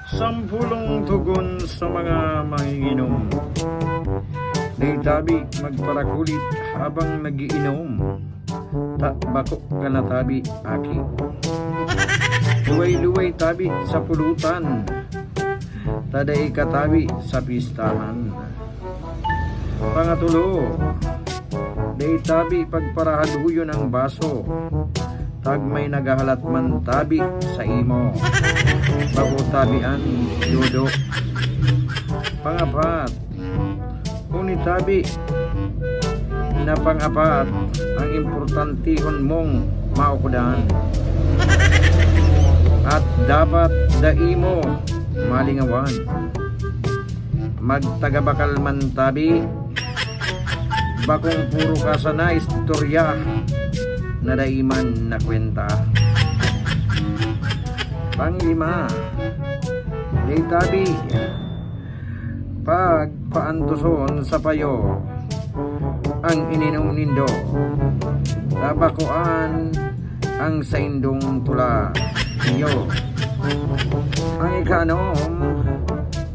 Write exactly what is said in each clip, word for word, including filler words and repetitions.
Sampulong togon sa mga manginginom. Dai tabi magparakulit habang nagiinom. Ta bako ka na tabi, aki. Luway-luway tabi sa pulutan. Ta dai ka tabi sa pistahan. Pangatulo, dai tabi pagparahadoyon ang baso. Tag may naghahalat man tabi sa imo, bako tabi an dodok. Pangapat, huni tabi na pangapat ang importantihon mong maukodan. At dapat dai mo malingawan. Magtagabakal man tabi, bakong puro ka sana istorya na dai man nakwenta. Panglima, dai tabi pagpaantoson sa payo ang ininom nindo. Tabakoan ang saindong tula. Iyo. Ang ikaanom,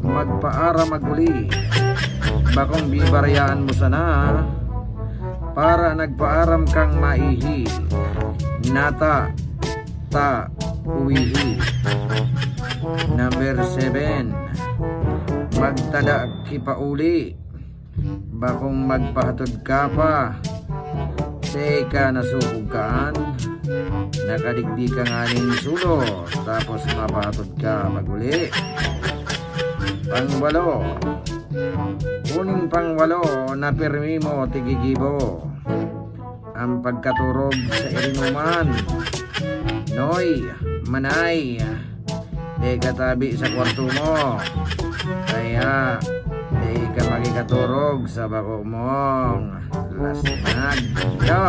magpaaram maguli. Bakong bibarayaan mo sana para nagpaaram kang maihi. Nata, ta, uwihi. Number seven, magtada kipauli. Bakong magpahatod ka pa. Teka, nasukog ka an. Nakadigdi ka nganing sulos, tapos mapahatod ka maguli. Pangwalo. Kuning pangwalo na pirmi mo tigigibo. Ang pagkaturog sa irinuman. Noy, manay, dai ka tabi sa kwarto mo. Kaya, dai ka makikaturog sa bako mong lasnag. Yo,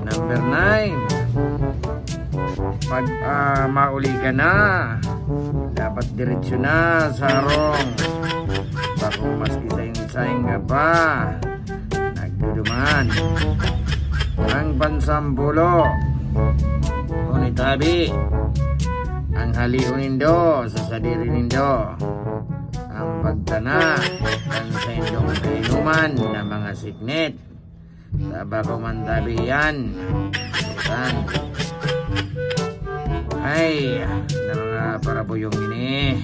number nine. Pag, ah, mauli ka na, dapat diretso na sa harong. Bakong maski saing-saing ka pa, nagduduman. Ang pansampulo, huni tabi, ang halion nindo sa sadiri nindo. Ang pagtana kan saindong kainuman na mga siknit. Tabako man tabi yan. Tan. Ay, na mga parabuyong ini.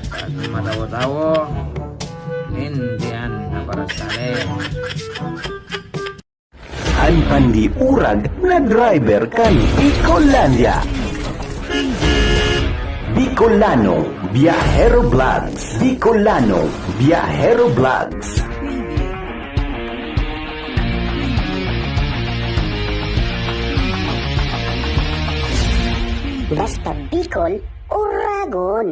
Pag matawo-tawo, lindihan na para sa An pandiurag na driver kan Bicolandia. Bicolano Viajero Vlogs. Bicolano Viajero Vlogs. Basta Bicol, Oragon.